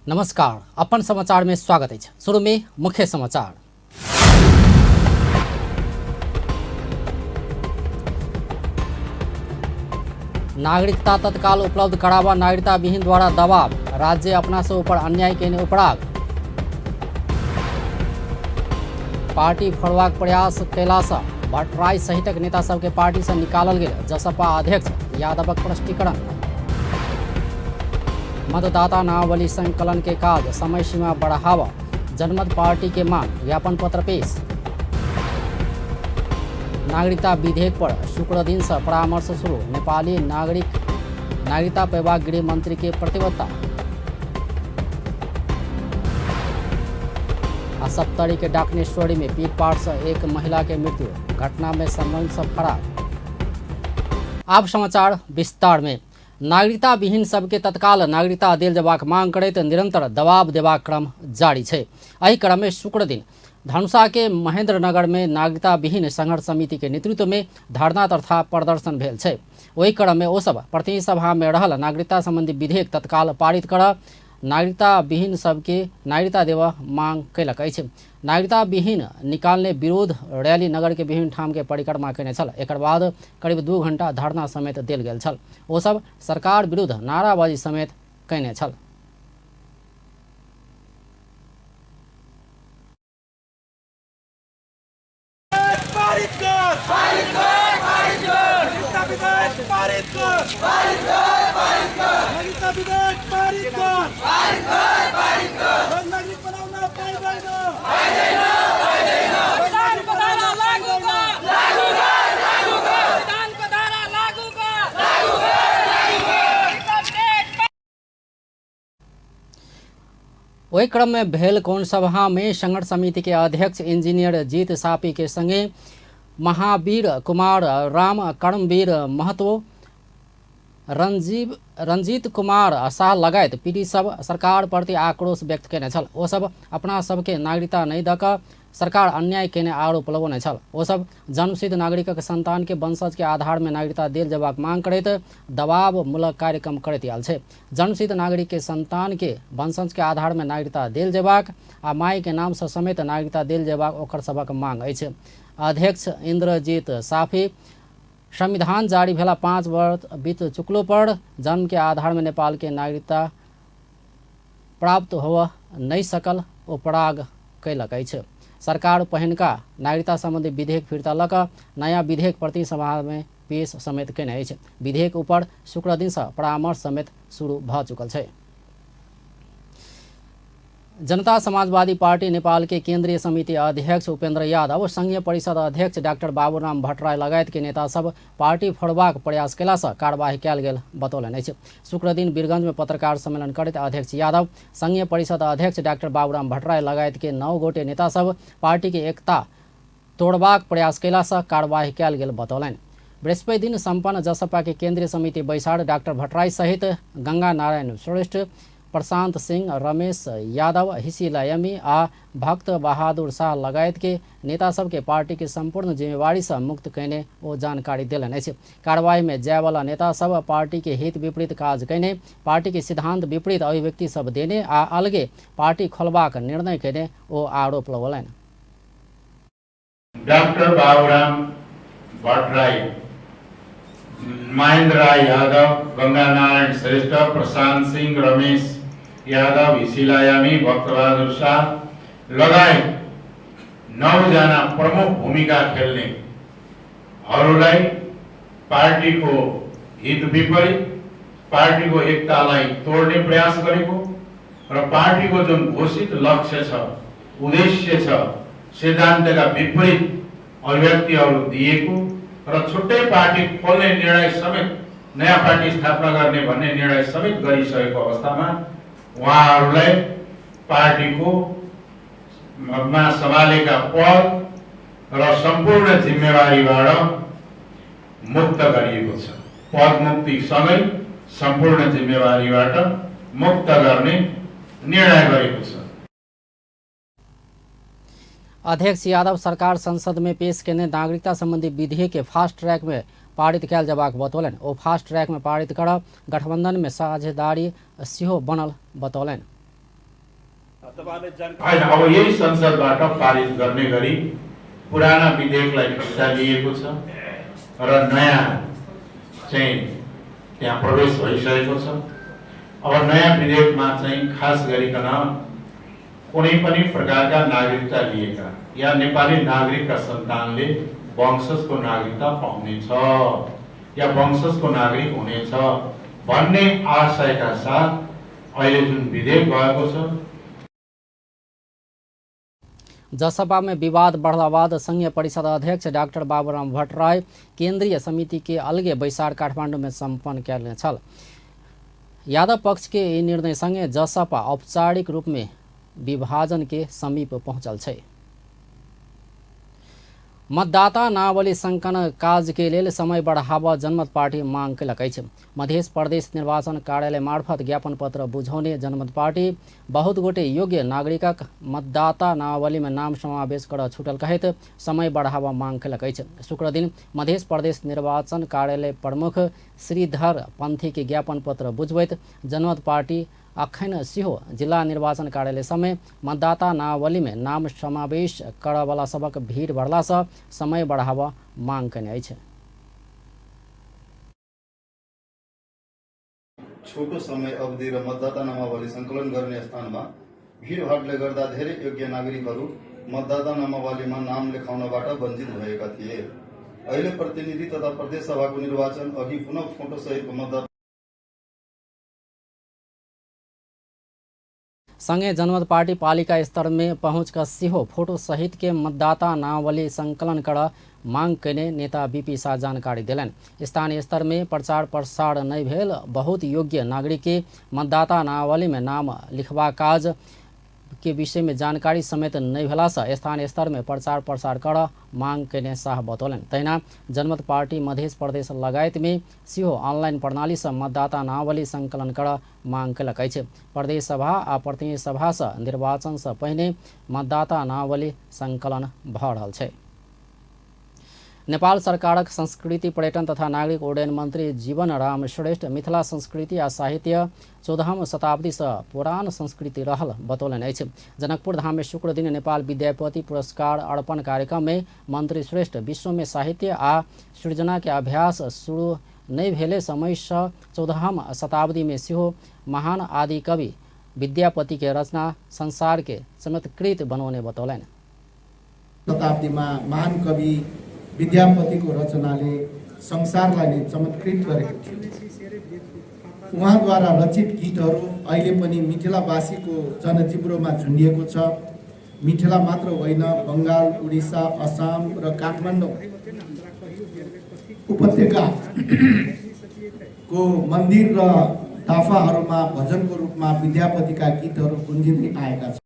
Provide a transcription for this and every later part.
नमस्कार, अपन समाचार में स्वागत अछि। शुरू में मुख्य समाचार। नागरिकता तत्काल उपलब्ध कराबा, नागरिकता विहीन द्वारा दबाव, राज्य अपना से ऊपर अन्याय केने उपराग। पार्टी फोड़बाक प्रयास कयलासँ भट्टराई सहितक नेता सबके पार्टी से निकालल गेल, जसपा अध्यक्ष यादवक स्पष्टीकरण। मतदाता नामावली संकलन के काज समय सीमा बढ़ावा, जनमत पार्टी के मांग, ज्ञापन पत्र पेश। नागरिकता विधेयक पर शुक्र दिन से परामर्श शुरू, नेपाली नागरिकता पेबाक गृह मंत्री के प्रतिबद्धता। आ सप्तरी के डाकनेश्वरी में पीटपाट से एक महिला के मृत्यु, घटना में संबंध सब फरार। आब समाचार विस्तार में। नागरिकता विहीन सबके तत्काल नागरिकता देल जबाक मांग करैत निरंतर दबाव देबाक क्रम जारी छै। एहि क्रम में शुक्र दिन धनुषा के महेंद्रनगर में नागरिकता विहीन संघर्ष समिति के नेतृत्व में धरना तथा प्रदर्शन भेल छै। ओहि क्रम में ओ सब प्रतिनिधि सभा में रहल नागरिकता संबंधी विधेयक तत्काल पारित कर नागरिकता विहीन सबके नागरिकता देबऽ मांग कयलक अछि। नागरिकता विहीन निकालने विरोध रैली नगर के विभिन्न ठाम के परिक्रमा कयने छल। एकर बाद करीब 2 घंटा धरना समेत देल गेल छल। ओ सब सरकार विरुद्ध नाराबाजी समेत कयने छल। पारित कर, पारित कर, पारित कर, नागरिकता विधेयक पारित कर, पारित कर, पारित कर, नागरिकता विधेयक पारित कर, पारित कर, पारित कर, नागरिक बनाउन पाइँदैन, पाइँदैन, पाइँदैन, संविधानको धारा लागू कर, लागू कर, लागू कर, संविधानको धारा लागू कर, लागू कर, लागू कर। नागरिकता विधेयक। ओहि क्रम में भेल कोन सभा में संघर्ष समिति के अध्यक्ष इंजीनियर जीत सापी के संगे महावीर कुमार राम, कर्मवीर महतो, रंजीत कुमार शाह लगायत पीड़ित सब सरकार प्रति आक्रोश व्यक्त केने छल। ओ सब अपना सबके नागरिकता नहि दऽ कऽ सरकार अन्याय केने आरोप लगौने छल। ओ सब जन्मसिद्ध नागरिकक संतान के वंशज के आधार में नागरिकता देल जेबाक मांग करैत दबाव मूलक कार्यक्रम करैत आयल छै। जन्मसिद्ध नागरिक के संतान के वंशज के आधार में नागरिकता देल जेबाक आ माय के नाम से समेत नागरिकता देल जेबाक ओकर सबक मांग अछि। अध्यक्ष इंद्रजीत साफी संविधान जारी भेला 5 वर्ष बीत चुकलो पर जन्म के आधार में नेपाल के नागरिकता प्राप्त होव नहीं सकल उपराग कयलक अछि। सरकार पहिनका नागरिकता संबंधी विधेयक फिर्ता लऽ कऽ नया विधेयक प्रति सभा में पेश समेत केने अछि। विधेयक ऊपर शुक्र दिन से परामर्श समेत शुरू भऽ चुकल छै। जनता समाजवादी पार्टी नेपाल के केंद्रीय समिति अध्यक्ष उपेंद्र यादव, संघीय परिषद अध्यक्ष डॉक्टर बाबूराम भट्टराई लगायत के नेता सब पार्टी फोड़बाक प्रयास कयला से कार्यवाही कयल गेल बतौलनि अछि। शुक्र दिन वीरगंज में पत्रकार सम्मेलन करैत अध्यक्ष यादव संघीय परिषद अध्यक्ष डॉक्टर बाबूराम भट्टराई लगायत के 9 गोटे नेता सब पार्टी के एकता तोड़बाक प्रयास कयला से कार्यवाही कयल गेल बतौलनि। बृहस्पति दिन सम्पन्न जसपा के केंद्रीय समिति बैसार डॉक्टर भट्टराई सहित गंगा नारायण श्रेष्ठ, प्रशांत सिंह, रमेश यादव, हिसिला यमी आ भक्त बहादुर शाह लगायत के नेता सबके पार्टी के संपूर्ण जिम्मेवारी से मुक्त कयने ओ जानकारी देलनि अछि। कार्रवाई में जायवाला नेता सब पार्टी के हित विपरीत काज कयने, पार्टी के सिद्धांत विपरीत अभिव्यक्ति सब देने आ अलगे पार्टी खोलबाक निर्णय कयने ओ आरोप लगौलनि। डॉक्टर बाबूराम भट्टराई, महेंद्र राय यादव, गंगा नारायण श्रेष्ठ, प्रशांत सिंह, रमेश यादव, हिसिला यामी, भक्त बहादुर शाह लगायत 9 जना प्रमुख भूमिका खेल्नेहरूलाई पार्टीको हित विपरीत पार्टीको एकतालाई तोड्ने प्रयास गरेको र पार्टीको जुन घोषित लक्ष्य छ, उद्देश्य छ, सिद्धान्तका विपरीत अभिव्यक्तिहरू दिएको र छुट्टै पार्टी खोल्ने निर्णय समेत, नयाँ पार्टी स्थापना गर्ने भन्ने निर्णय समेत गरिसकेको अवस्थामा उहाँहरूलाई पार्टीको मा सम्हालेका पद र सम्पूर्ण जिम्मेवारीबाट मुक्त गरिएको छ। पद मुक्तिसँगै सम्पूर्ण जिम्मेवारीबाट मुक्त गर्ने निर्णय गरेको छ। अध्यक्ष यादव सरकार संसद में पेश केने नागरिकता संबंधी विधेयक के फास्ट ट्रैक में पारित कयल जेबाक बतौलनि। ओ फास्ट ट्रैक में पारित कर गठबंधन में साझेदारी सेहो बनल बतौलनि। होइन, अब यही संसदबाट पारित गर्ने गरी पुराना विधेयकलाई फिर्ता लिएको छ र नयाँ चाहिँ त्यहाँ प्रवेश भइसकेको छ। अब नयाँ विधेयकमा चाहिँ खास गरिकन कुनै पनि प्रकारका नागरिकता लिएका या नेपाली नागरिकका सन्तानले वंशजको नागरिकता पाउनेछ या वंशजको नागरिक हुनेछ भन्ने आशयका साथ अहिले जुन विधेयक भएको छ। जसपा में विवाद बढ़ला बाद संघीय परिषद अध्यक्ष डाक्टर बाबूराम भट्टराई केंद्रीय समिति के अलगे बैसार काठमाडौँ में सम्पन्न कयल छल। यादव पक्ष के ई निर्णय संगे जसपा औपचारिक रूप में विभाजन के समीप पहुंचल छै। मतदाता नावली संकलन काज के लेल समय बढ़ावा जनमत पार्टी मांग कयलक अछि। मध्य प्रदेश निर्वाचन कार्यालय मार्फत ज्ञापन पत्र बुझौने जनमत पार्टी बहुत गोटे योग्य नागरिकक मतदाता नावली में नाम समावेश कर छूटल कहैत समय बढ़ावा मांग कयलक अछि। शुक्रदिन मध्य प्रदेश निर्वाचन कार्यालय प्रमुख श्रीधर पंथी के ज्ञापन पत्र बुझबैत जनमत पार्टी अखन सेहो जिला निर्वाचन कार्यालय समय मतदाता नावली में नाम समावेश करऽवला सबक भीड़ बढ़लासँ समय बढ़ावा मांग कयने अछि। छोटो समय अवधि र मतदाता नामावली संकलन गर्ने स्थानमा भीडभाडले गर्दा धेरै योग्य नागरिकहरू मतदाता नामावलीमा नाम लेखाउनबाट वञ्चित भएका थिए। अहिले प्रतिनिधि तथा प्रदेश सभाको निर्वाचन अघि पुनः फोटो सहितको मतदाता संगे जनमत पार्टी पालिका स्तर में पहुँच कर सेहो फोटो सहित के मतदाता नामावली संकलन कर मांग कयने नेता बीपी शाह जानकारी देलनि। स्थानीय स्तर में प्रचार प्रसार नहि भेल बहुत योग्य नागरिक के मतदाता नामावली में नाम लिखबा काज के विषय में जानकारी समेत नहि भेलासँ स्थानीय स्तर में प्रचार प्रसार कर मांग कयने शाह बतौलनि। तहिना जनमत पार्टी मध्य प्रदेश लगायत में सेहो ऑनलाइन प्रणालीसँ मतदाता नामावली संकलन कर मांग कयलक अछि। प्रदेश सभा आ प्रतिनिधि सभासँ निर्वाचनसँ पहिने मतदाता नामावली संकलन भऽ रहल छै। नेपाल सरकारक संस्कृति पर्यटन तथा नागरिक उड्डयन मंत्री जीवन राम श्रेष्ठ मिथिला संस्कृति आ साहित्य 14वीं शताब्दीसँ पुरान संस्कृति रहल बतौलनि अछि। जनकपुर धाम में शुक्रदिन नेपाल विद्यापति पुरस्कार अर्पण कार्यक्रम में मंत्री श्रेष्ठ विश्व में साहित्य आ सृजना के अभ्यास शुरू नहि भेले समयसँ 14वीं शताब्दी में सेहो महान आदि कवि विद्यापति के रचना संसार के चमत्कृत बनौने बतौलनि। शताब्दीमा महान कवि विद्यापतिको रचनाले संसारलाई नै चमत्कृत गरेको थियो। उहाँद्वारा रचित गीतहरू अहिले पनि मिथिलावासीको जनजिब्रोमा झुन्डिएको छ। मिथिला मात्र होइन, बङ्गाल, उडिसा, असम र काठमाडौँ उपत्यकाको मन्दिर र दाफाहरूमा भजनको रूपमा विद्यापतिका गीतहरू गुन्जिँदै आएका छन्।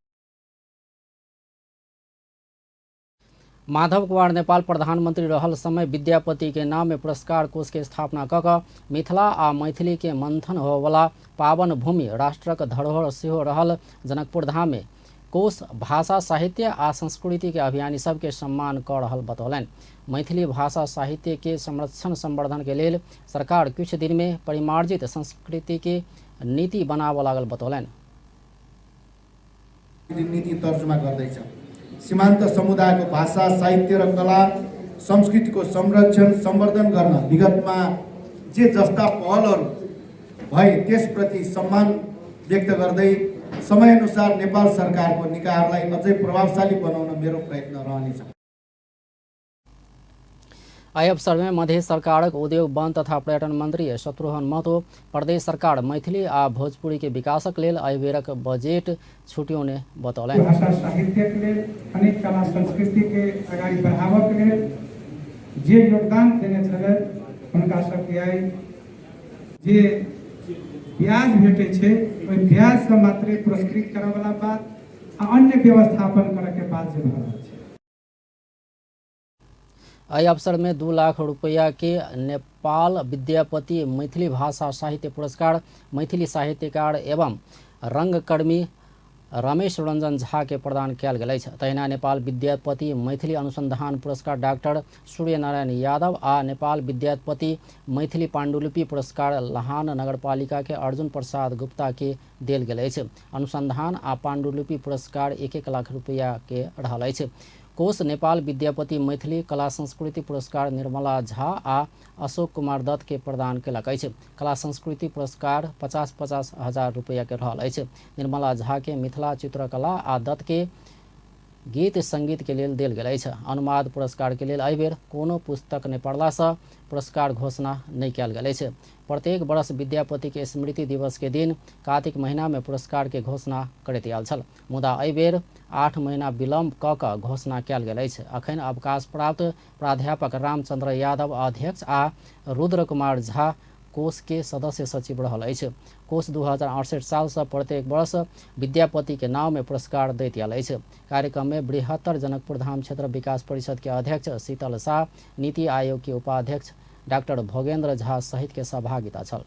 माधव कुमार नेपाल प्रधानमंत्री रहल समय विद्यापति के नाम में पुरस्कार कोष के स्थापना कऽ कऽ मिथिला आ मैथिली के मंथन होवला पावन भूमि राष्ट्रक धरोहर सेहो रहल जनकपुर धाम में कोष भाषा साहित्य आ संस्कृति के अभियानी सबके सम्मान कऽ रहल बतौलनि। मैथिली भाषा साहित्य के संरक्षण संवर्धन के लेल सरकार किछु दिन में परिमार्जित संस्कृति के नीति बनाबऽ लागल बतौलनि। नीति तर्जुमा गर्दैछ। सीमान्त समुदायको भाषा साहित्य र कला संस्कृतिको संरक्षण सम्वर्धन गर्न विगतमा जे जस्ता पहलहरू भए त्यसप्रति सम्मान व्यक्त गर्दै समयअनुसार नेपाल सरकारको निकायहरूलाई अझै प्रभावशाली बनाउन मेरो प्रयत्न रहनेछ। एहि अवसर में मध्य सरकारक उद्योग वन तथा पर्यटन मंत्री शत्रुघ्न महतो प्रदेश सरकार मैथिली आ भोजपुरी के विकासक लेल एहि बेरक बजट छुट्यौने बतौलनि। भाषा साहित्यके लेल, अनेक कला संस्कृतिके अगाडि बढ़ाबऽके लेल जे योगदान देने छलै हुनका सबके आइ जे ब्याज भेटै छै ओहि ब्याजसँ मात्रे पुरस्कृत करऽवला बात आ अन्य व्यवस्थापन करऽके बात जे भऽ रहल छै। एहि अवसर में 2 लाख रुपया के नेपाल विद्यापति मैथिली भाषा साहित्य पुरस्कार मैथिली साहित्यकार एवं रंगकर्मी रमेश रंजन झा के प्रदान कयल गेल अछि। तहिना नेपाल विद्यापति मैथिली अनुसंधान पुरस्कार डाक्टर सूर्यनारायण यादव आ नेपाल विद्यापति मैथिली पाण्डुलिपि पुरस्कार लहान नगरपालिका के अर्जुन प्रसाद गुप्ता के देल गेल अछि। अनुसंधान आ पाण्डुलिपि पुरस्कार 1-1 लाख रुपैया के रहल अछि। कोष नेपाल विद्यापति मैथिली कला संस्कृति पुरस्कार निर्मला झा आ अशोक कुमार दत्त के प्रदान केलक अछि। कला संस्कृति पुरस्कार 50-50 हजार रुपैया के रहल अछि। निर्मला झा के मिथिला चित्रकला आ दत्त के गीत संगीत के लेल देल गेल अछि। अनुवाद पुरस्कार के लेल एहिबेर कोनो पुस्तक नहि पढ़लासँ पुरस्कार घोषणा नहि कयल गेल अछि। प्रत्येक वर्ष विद्यापति के स्मृति दिवस के दिन कार्तिक महीना में पुरस्कार के घोषणा करैत आयल छल, मुदा एहिबेर 8 महीना विलम्ब कऽ कऽ घोषणा कयल गेल अछि। अखन अवकाश प्राप्त प्राध्यापक रामचंद्र यादव अध्यक्ष आ रुद्र कुमार झा कोष के सदस्य सचिव रहल अछि। कोष 2068 सालसँ प्रत्येक वर्ष विद्यापति के नाम में पुरस्कार दैत आयल अछि। कार्यक्रम में बृहत्तर जनकपुर धाम क्षेत्र विकास परिषद के अध्यक्ष शीतल शाह, नीति आयोग के उपाध्यक्ष डाक्टर भोगेंद्र झा सहित के सहभागिता छल।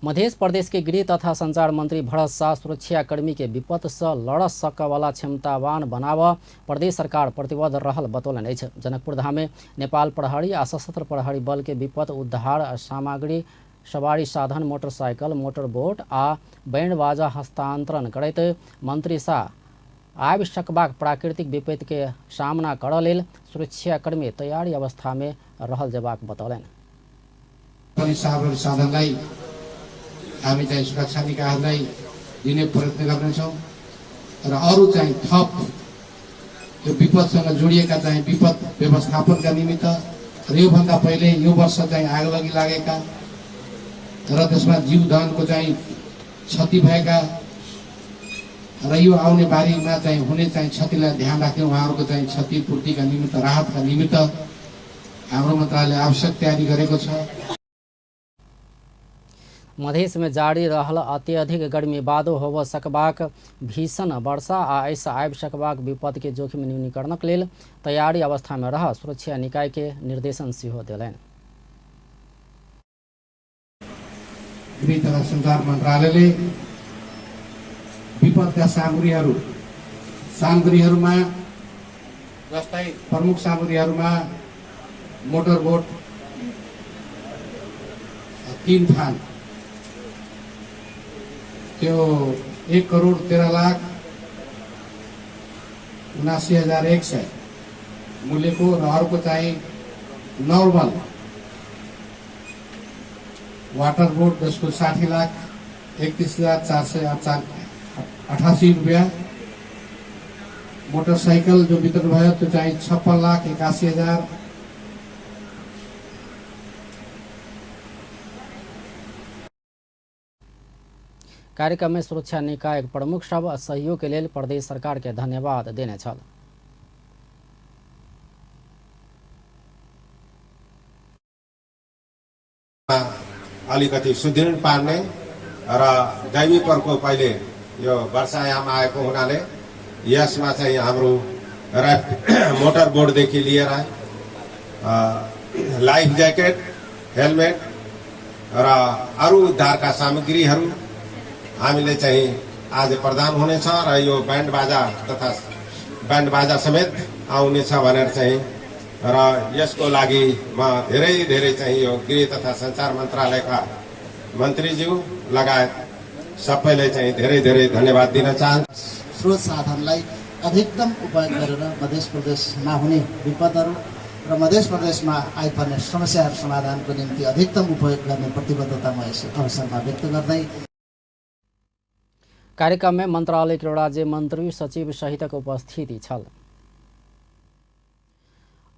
मध्य प्रदेश के गृह तथा संचार मंत्री भरत शाह सुरक्षाकर्मी के विपद से लड़ सकवाला क्षमतावान बनाव प्रदेश सरकार प्रतिबद्ध रहल बतौलनि अछि। जनकपुर धाम में नेपाल प्रहरी आ सशस्त्र प्रहरी बल के विपद उद्धार सामग्री, सवारी साधन, मोटरसाइकिल, मोटरबोट आ बैंड बाजा हस्तांतरण करैत मंत्री शाह आबि सकबाक प्राकृतिक विपत्ति के सामना करऽ लेल सुरक्षाकर्मी तैयारी अवस्था में रहल जेबाक बतौलनि। साधनलाई हामी चाहिँ सुरक्षा निकायहरूलाई दिने प्रयत्न गर्नेछौँ र अरू चाहिँ थप यो विपदसँग जोडिएका चाहिँ विपद व्यवस्थापनका निमित्त र योभन्दा पहिले यो वर्ष चाहिँ आगलगी लागेका र त्यसमा जीवधनको चाहिँ क्षति भएका र यो आउने बारीमा चाहिँ हुने चाहिँ क्षतिलाई ध्यान राख्दै उहाँहरूको चाहिँ क्षतिपूर्तिका निमित्त, राहतका निमित्त हाम्रो मन्त्रालयले आवश्यक तयारी गरेको छ। मधेश में जारी रहल अत्यधिक गर्मी बादो होब सकबाक भीषण वर्षा आ एहिसँ आबि सकबाक विपद के जोखिम न्यूनीकरणक लेल तैयारी अवस्था में रह सुरक्षा निकाय के निर्देशन सेहो देलनि। गृह तथा संचार मन्त्रालयले विपदका सामग्रीहरूमा जस्तै प्रमुख सामग्रीहरूमा मोटरबोट 3 थान त्यो 1,13,79,100 मूल्यको र अर्को चाहिँ नर्मल वाटर बोट जसको 60,31,488 रुपियाँ, मोटरसाइकल जो वितरण भयो त्यो चाहिँ 56,81,000, कार्यक्रम में सुरक्षा निकाय प्रमुख सब सहयोग के लेल प्रदेश सरकार के धन्यवाद देने छल। अलिकति सुदृढ पार्ने र दैवी प्रकोप अहिले यो वर्षायाम आएको हुनाले यसमा चाहिँ हाम्रो राफ्ट मोटर बोटदेखि लिएर लाइफ ज्याकेट, हेलमेट र अरू उद्धारका सामग्रीहरू हामीले चाहिँ आज प्रदान हुनेछ र यो ब्यान्ड बाजा तथा ब्यान्ड बाजा समेत आउनेछ भनेर चाहिँ र यसको लागि म धेरै धेरै चाहिँ यो गृह तथा सञ्चार मन्त्रालयका मन्त्रीज्यू लगायत सबैलाई चाहिँ धेरै धेरै धन्यवाद दिन चाहन्छु। स्रोत साधनलाई अधिकतम उपयोग गरेर मध्य प्रदेशमा हुने विपदहरू र मध्य प्रदेशमा आइपर्ने समस्याहरू समाधानको निम्ति अधिकतम उपयोग गर्ने प्रतिबद्धता म यस अवसरमा व्यक्त गर्दै कार्यक्रम में मंत्रालय के राज्य मंत्री सचिव सहितक उपस्थिति छल।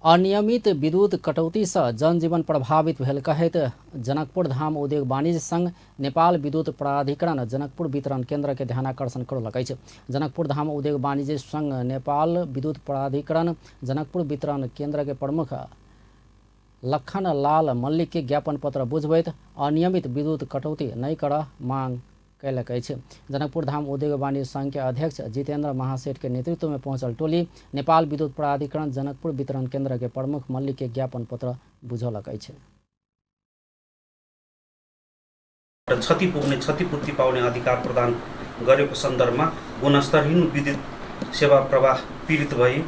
अनियमित विद्युत कटौती से जनजीवन प्रभावित भेल कहैत जनकपुर धाम उद्योग वाणिज्य संघ नेपाल विद्युत प्राधिकरण जनकपुर वितरण केंद्र के ध्यानाकर्षण करलक अछि। जनकपुर धाम उद्योग वाणिज्य संघ नेपाल विद्युत प्राधिकरण जनकपुर वितरण केंद्र के प्रमुख लखन लाल मल्लिक के ज्ञापन पत्र बुझबैत अनियमित विद्युत कटौती नहि करऽ मांग कयलक अछि। जनकपुर धाम उद्योग वाणिज्य संघ के अध्यक्ष जितेंद्र महासेठ के नेतृत्व में पहुंचल टोली नेपाल विद्युत प्राधिकरण जनकपुर वितरण केंद्र के प्रमुख मल्लिक के ज्ञापन पत्र बुझौलक अछि। क्षति पुग्ने क्षतिपूर्ति पाउने अधिकार प्रदान गरेको सन्दर्भमा गुणस्तरहीन विद्युत सेवा प्रवाह पीडित भई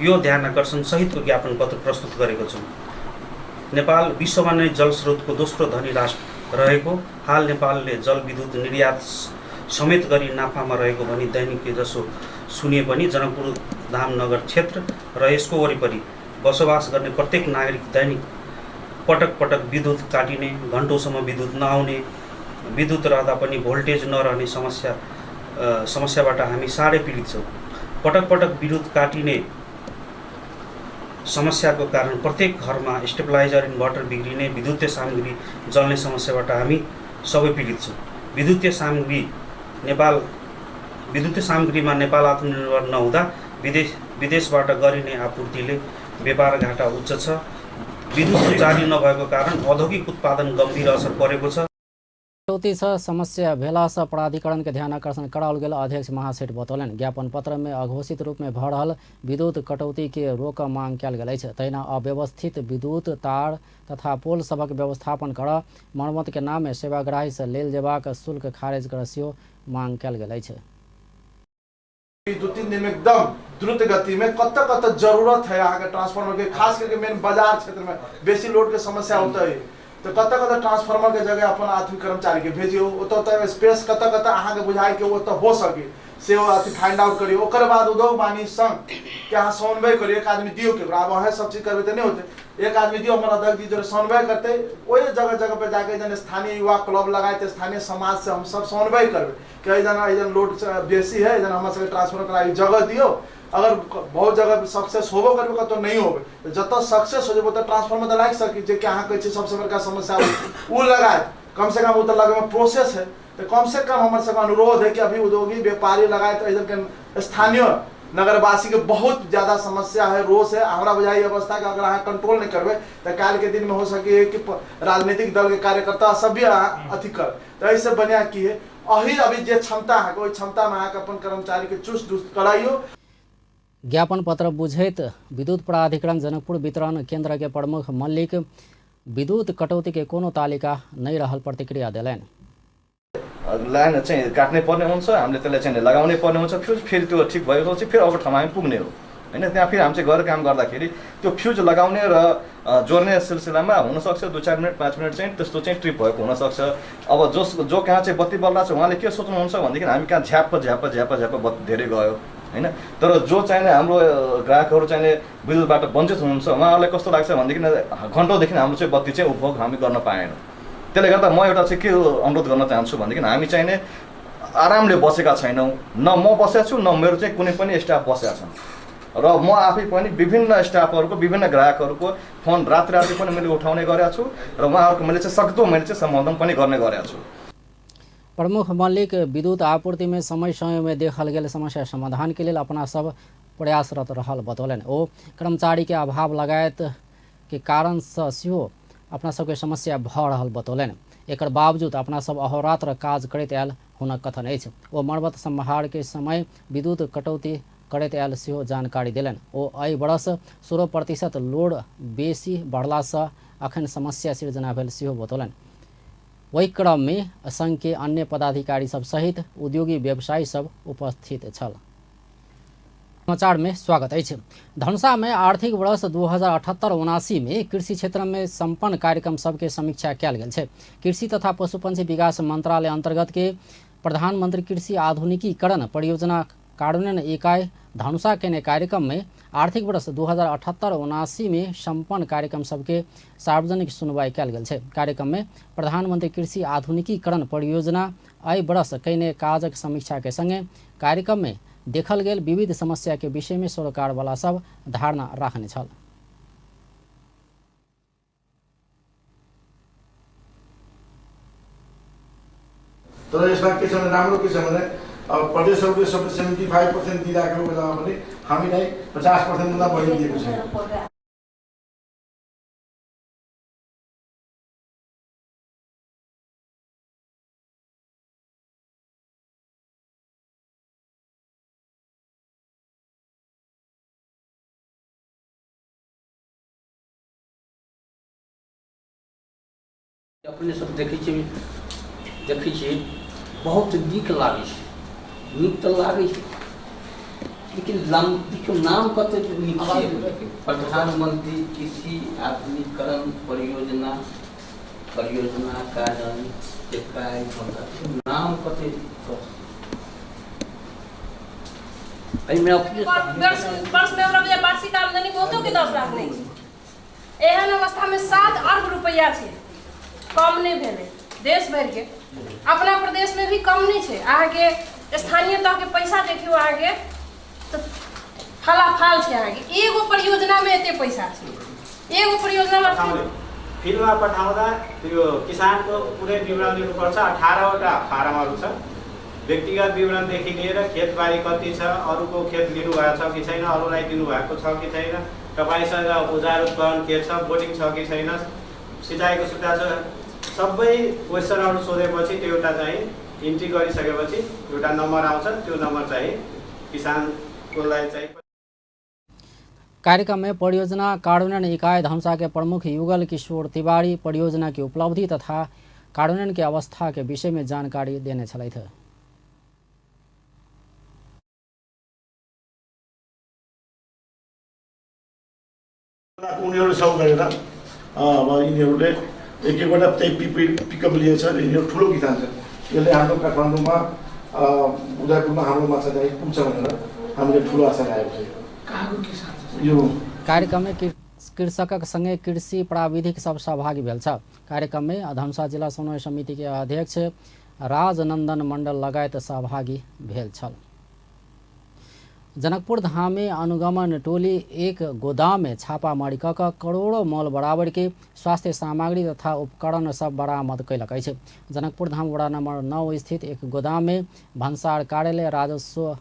यो ध्यानाकर्षण सहितको ज्ञापन पत्र प्रस्तुत गरेको छौँ। नेपाल विश्वमा नै जलस्रोतको दोस्रो धनी राष्ट्र रहेको, हाल नेपालले जलविद्युत निर्यात समेत गरी नाफामा रहेको भनी दैनिक जसो सुनिए पनि जनकपुर धाम नगर क्षेत्र र यसको वरिपरि बसोबास गर्ने प्रत्येक नागरिक दैनिक पटक पटक विद्युत काटिने, घन्टौँसम्म विद्युत नआउने, विद्युत रहँदा पनि भोल्टेज नरहने समस्याबाट हामी साह्रै पीडित छौँ। पटक पटक विद्युत काटिने समस्याको कारण प्रत्येक घरमा स्टेबलाइजर, इन्भर्टर बिग्रिने, विद्युतीय सामग्री जल्ने समस्याबाट हामी सबै पीडित छौँ। विद्युतीय सामग्रीमा नेपाल आत्मनिर्भर नहुँदा विदेशबाट गरिने आपूर्तिले व्यापार घाटा उच्च छ। विद्युत सुचारू नभएको कारण औद्योगिक उत्पादन गम्भीर असर परेको छ। कटौती से समस्या भेला से प्राधिकरण के ध्यान आकर्षण कराओल गेल अध्यक्ष महासेठ बतौलनि। ज्ञापन पत्र में अघोषित रूप में भऽ रहल विद्युत कटौती के रोक मांग कयल गेल अछि। तहिना अव्यवस्थित विद्युत तार तथा पोल सभक व्यवस्थापन कर मरम्मत के नाम में सेवाग्राही से लेल जेबाक शुल्क खारिज कर सेहो मांग कयल गेल अछि। 2-3 दिन में एकदम द्रुत गति में कत कत जरूरत है अहाँ के ट्रांसफार्मर के, खास करके मेन बाजार क्षेत्र में बेसी लोड के समस्या होता है, तो कत कत ट्रांसफार्मर के जगह अपन आदमी कर्मचारी के भेजियो, ओत ओत स्पेस कत कत अहाँ के बुझाय के ओत हो सके से अथी फाइंड आउट करियो। ओकर बाद उद्योग वाणिज्य संघ के अहाँ समन्वय करियो, एक आदमी दियो केकरो, आब अहें सब चीज करबै तऽ नहीं होते, एक आदमी दियो हमर अध्यक्ष जी जो समन्वय करते, ओहि जगह जगह पे जाके जन स्थानीय युवा क्लब लगाए तो स्थानीय समाज से हम सब समन्वय करबै कि एहिजन लोड बेसी है, एहिजन हमरा सबके ट्रांसफार्मर कराबी जगह दियो। अगर बहुत जगह सक्सेस होबो करबै कतौ नहीं होबे, तो जतऽ सक्सेस हो जेबै ओतऽ ट्रांसफार्मर तऽ लागि सकी, जे कि अहाँ कहै छियै सबसे बड़का समस्या ओ लगायत, कम से कम ओ तऽ लगमे प्रोसेस है। तो कम से कम हमर सबके अनुरोध है कि अभी उद्योगी व्यापारी लगायत एहिजन के स्थानीय नगरवासी के बहुत ज़्यादा समस्या है, रोष है। हमरा बुझाइ अवस्था के अगर अहाँ कंट्रोल नहीं करबै तो काल्हि के दिन में हो सके कि राजनीतिक दल के कार्यकर्ता सब भी अहाँ अथी कर, तो एहिसँ बढ़िआँ की है अही अभी जे क्षमता अहाँके ओहि क्षमतामे अहाँके अपन कर्मचारी के चुस्त दुस्त कराइयो। ज्ञापन पत्र बुझैत विद्युत प्राधिकरण जनकपुर वितरण केंद्र के प्रमुख मल्लिक विद्युत कटौती के कोनो तालिका नहीं रहल प्रतिक्रिया देलनि। लाइन चाहिँ काट्नै पर्ने हुन्छ, हामीले त्यसलाई चाहिँ लगाउनै पर्ने हुन्छ, फ्युज फेरि त्यो ठिक भएपछि फेरि अर्को ठाउँमा हामी पुग्ने हो होइन। त्यहाँ फेरि हामी चाहिँ गएर काम गर्दाखेरि त्यो फ्युज लगाउने र जोड्ने सिलसिलामा हुनसक्छ 2-4 मिनट 5 मिनट चाहिँ त्यस्तो चाहिँ ट्रिप भएको हुनसक्छ। अब जो कहाँ चाहिँ बत्ती बल्दा छ उहाँले के सोच्नुहुन्छ भनेदेखि हामी कहाँ झ्याप्प झ्याप्प झ्याप्प झ्याप्प बत्ती धेरै गयो होइन। तर जो चाहिने हाम्रो ग्राहकहरू चाहिने विद्युतबाट वञ्चित हुनुहुन्छ उहाँहरूलाई कस्तो लाग्छ भनेदेखि घन्टौँदेखि हाम्रो चाहिँ बत्ती चाहिँ उपभोग हामी गर्न पाएनौँ। त्यसले गर्दा म एउटा चाहिँ के अनुरोध गर्न चाहन्छु भनेदेखि हामी चाहिने आरामले बसेका छैनौँ, न म बसेको छु न मेरो चाहिँ कुनै पनि स्टाफ बसेका छन्, र म आफै पनि विभिन्न स्टाफहरूको विभिन्न ग्राहकहरूको फोन राति राति पनि मैले उठाउने गरेको छु र उहाँहरूको मैले चाहिँ सक्दो मैले चाहिँ सम्बोधन पनि गर्ने गरेको छु। प्रमुख मल्लिक विद्युत आपूर्ति में समय समय में देखल गेल समस्या समाधान के लेल अपना सब प्रयासरत रहल बतौलनि। ओ कर्मचारी के अभाव लगायत के कारण से सेहो अपना सबके समस्या भऽ रहल बतौलनि। एकर बावजूद अपना सब अहोरात्र काज करैत आयल हुनक कथन अछि। ओ मरम्मत सम्भार के समय विद्युत कटौती करैत आयल सेहो जानकारी देलनि। ओ एहि वर्ष 16% लोड बेसी बढ़लासँ अखन समस्या सिर्जना भेल सेहो बतौलनि। ओहि क्रम में संघ के अन्य पदाधिकारी सब सहित उद्योगी व्यवसायी सब उपस्थित छल। समाचार में स्वागत अछि। धनुषा में आर्थिक वर्ष 2078-79 में कृषि क्षेत्र में संपन्न कार्यक्रम सबके समीक्षा कयल गेल छै। कृषि तथा पशुपक्षी विकास मंत्रालय अंतर्गत के प्रधानमंत्री कृषि आधुनिकीकरण परियोजना कार्यान्वयन इकाई धनुषा केने कार्यक्रम में आर्थिक वर्ष 2078-79 में संपन्न कार्यक्रम सबके सार्वजनिक सुनवाई कयल गेल छै। कार्यक्रम में प्रधानमंत्री कृषि आधुनिकीकरण परियोजना एहि वर्ष कयने काजक समीक्षा के संगे कार्यक्रम में देखल गेल विविध समस्या के विषय में सरोकारवाला सब धारणा राखने छल। तर यसमा के छ भने राम्रो के छ भने अब प्रदेशहरूले सबै 75% दिइराखेको बेलामा पनि हामीलाई 50% भन्दा बढी दिएको छैन। अपने सब देखै छी बहुत नीक लागै छै। नीक तऽ लागै छै, लेकिन देखियौ नाम कतेक नीक छै। प्रधानमंत्री कृषि आधुनिकीकरण परियोजना परियोजना कार्यान्वयन नाम कतेक एहिमे वर्ष में हमरा वार्षिक आमदनी बहुतो के 10 लाख नहीं छै। एहन अवस्था में 7 अरब रुपया छै, कम नहीं भेलै। देश भर के अपना प्रदेश में भी कम नहीं छै। अहाँके स्थानीय तह के पैसा देखियौ अहाँके तऽ फलाफाल छै। अहाँके एगो परियोजना में एते पैसा छै, एगो परियोजना में फिल्डमा पठाउँदा त्यो किसानको पुरै विवरण लिनुपर्छ। 18वटा फारमहरू छ, व्यक्तिगत विवरणदेखि लिएर खेतबारी कति छ, अरूको खेत लिनुभएको छ कि छैन, अरूलाई दिनुभएको छ कि छैन, तपाईँसँग औजार उपकरण के छ, बोर्डिङ छ कि छैन, सिँचाइको सुविधा छ, सबै क्वेसनहरू सोधेपछि त्यो एउटा चाहिँ इन्ट्री गरिसकेपछि एउटा नम्बर आउँछ, त्यो नम्बर चाहिँ किसानको लागि चाहिँ। कार्यक्रम में परियोजना कार्यान्वयन इकाई धनुषा के प्रमुख युगल किशोर तिवारी परियोजना की उपलब्धि तथा कार्यान्वयन के अवस्था के विषय में जानकारी देने छलथि। उनीहरू सब गरेर अब यिनीहरूले एक एकवटा त्यही पिकअप लिएछ। यिनीहरू ठुलो किसान छ, यसले हाम्रो काठमाडौँमा उदयपुरमा हाम्रो माछा चाहिँ पुग्छ भनेर हामीले ठुलो आशा राखेको छ। यो कार्यक्रम में कृषकक संगे कृषि प्राविधिक सब सहभागी भेल छ। कार्यक्रम में धनुषा जिला समन्वय समिति के अध्यक्ष राजनंदन मंडल लगायत सहभागी भेल छल। जनकपुर धाम में अनुगमन टोली एक गोदाम में छापामारी कऽ कऽ करोड़ों मोल बराबर के स्वास्थ्य सामग्री तथा उपकरण सब बरामद कयलक अछि। जनकपुर धाम वडा नंबर 9 स्थित एक गोदाम में भन्सार कार्यालय, राजस्व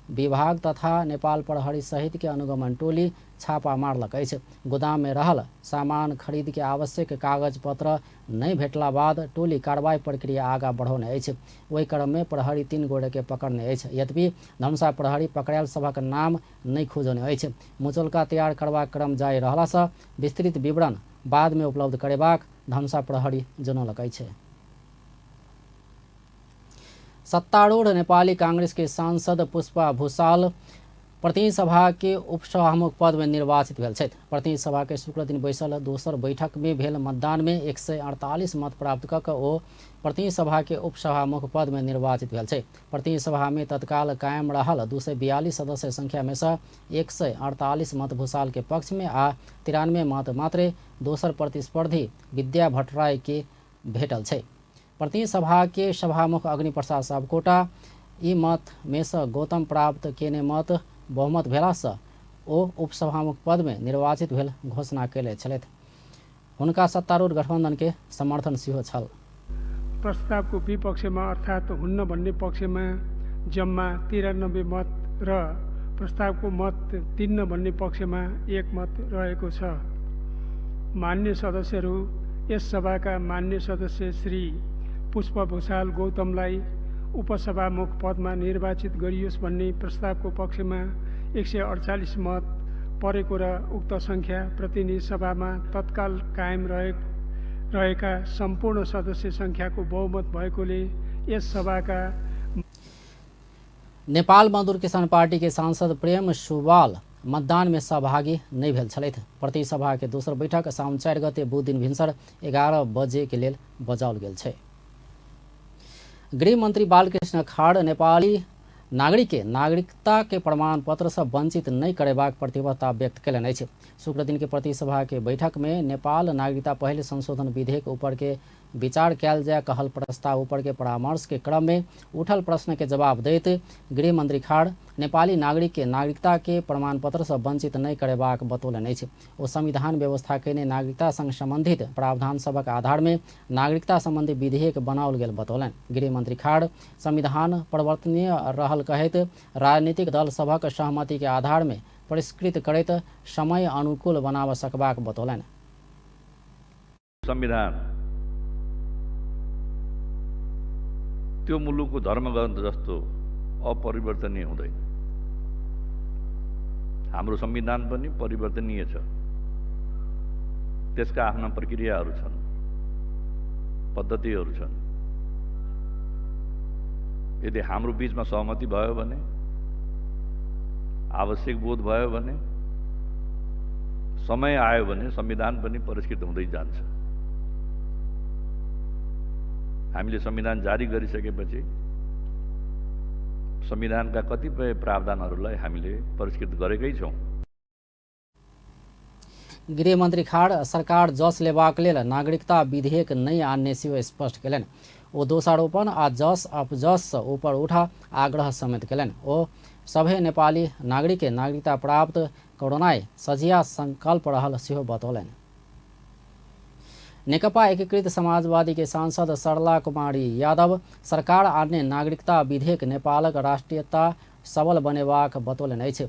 विभाग तथा नेपाल प्रहरी सहित के अनुगमन टोली छापा मारलक अछि। गोदाम में रहल सामान खरीद के आवश्यक कागज पत्र नहीं भेटला बाद टोली कार्रवाई प्रक्रिया आगा बढ़ौने अछि। ओहि क्रम में प्रहरी 3 गोटे के पकड़ने अछि। यद्यपि धनुषा प्रहरी पकड़ायल सभक नाम नहीं खोजने अछि। मुचलका तैयार करबाक क्रम जारी रहलासँ विस्तृत विवरण बाद में उपलब्ध करेबाक धनुषा प्रहरी जनौलक अछि। सत्तारूढ़ नेपाली कांग्रेस के सांसद पुष्पा भूषाल प्रतिनिधि सभा के उपसभामुख पद में निर्वाचित भेल छथि। प्रतिनिधि सभा के शुक्र दिन बैसल दोसर बैठक में भेल मतदान में 148 मत प्राप्त कऽ ओ प्रतिनिधि सभा के उपसभामुख पद में निर्वाचित भेल छै। प्रतिनिधि सभा में तत्काल कायम रहल 242 सदस्य संख्या में से 148 मत भूषाल के पक्ष में आ 93 मत मात्रे दोसर प्रतिस्पर्धी विद्या भट्टराई के भेटल छै। प्रतिनिधि सभा के सभामुख अग्निप्रसाद सापकोटा ई मत में से गौतम प्राप्त केने मत बहुमत भेलासँ ओ उपसभामुख पद में निर्वाचित भेल घोषणा कयले छलथि। हुनका सत्तारूढ़ गठबंधन के समर्थन सेहो छल। प्रस्तावको विपक्षमा अर्थात् हुन्न भन्ने पक्षमा जम्मा 93 मत र प्रस्तावको मत दिन्न भन्ने पक्षमा 1 मत रहेको छ। मान्य सदस्यहरू, यस सभाका मान्य सदस्य श्री पुष्प भूषाल गौतमलाई उपसभामुख पदमा निर्वाचित गरियोस् भन्ने प्रस्तावको पक्षमा 148 मत परेको र उक्त सङ्ख्या प्रतिनिधि सभामा तत्काल कायम रहेका सम्पूर्ण सदस्य सङ्ख्याको बहुमत भएकोले यस सभाका नेपाल मजदूर किसान पार्टी के सांसद प्रेम सुवाल मतदान में सहभागी नहीं भेल छलथि। प्रतिनिधि सभा के दोसर बैठक साउन 4 गते बुध दिन भिन्सर 11 बजे के लेल बजाओल गेल छै। गृह मंत्री बालकृष्ण खाड़ नेपाली नागरिक के नागरिकता के प्रमाण पत्र से वंचित नहीं करेबाक प्रतिबद्धता व्यक्त कयलनि अछि। शुक्र दिन के प्रतिनिधि सभा के बैठक में नेपाल नागरिकता पहले संशोधन विधेयक ऊपर के विचार कयल जाय कहल प्रस्ताव ऊपर के परामर्श के क्रम में उठल प्रश्न के जवाब दैत गृह मंत्री खाड़ नेपाली नागरिक के नागरिकता के प्रमाण पत्र से वंचित नहीं करेबाक बतौलनि अछि। ओ संविधान व्यवस्था कयने नागरिकता संग संबंधित प्रावधान सभक आधार में नागरिकता संबंधी विधेयक बनाओल गेल बतौलनि। गृह मंत्री खाड़ संविधान परिवर्तनीय रहल कहैत राजनीतिक दल सभक सहमति के आधार में परिष्कृत करैत समय अनुकूल बनाब सकबाक बतौलनि। संविधान त्यो मुलुकको धर्मग्रन्थ जस्तो अपरिवर्तनीय हुँदैन। हाम्रो संविधान पनि परिवर्तनीय छ, त्यसका आफ्ना प्रक्रियाहरू छन्, पद्धतिहरू छन्। यदि हाम्रो बीचमा सहमति भयो भने, आवश्यक बोध भयो भने, समय आयो भने संविधान पनि परिष्कृत हुँदै जान्छ। हामीले संविधान जारी गरिसकेपछि संविधानका कतिपय प्रावधानहरूलाई हामीले परिष्कृत गरेकै छौँ। गृहमन्त्री खाड़ सरकार जस लेबाक लेल नागरिकता विधेयक नहि आनने सेहो स्पष्ट केलनि। ओ दोषारोपण आ जस अपजस ऊपर उठा आग्रह समेत केलनि। ओ सभे नेपाली नागरिक के नागरिकता प्राप्त करौनाइ सझिया संकल्प रहल सेहो बतौलनि। नेकपा एकीकृत समाजवादी के सांसद सरला कुमारी यादव सरकार आनने नागरिकता विधेयक नेपालक राष्ट्रियता सबल बनेबाक बतौलनि अछि।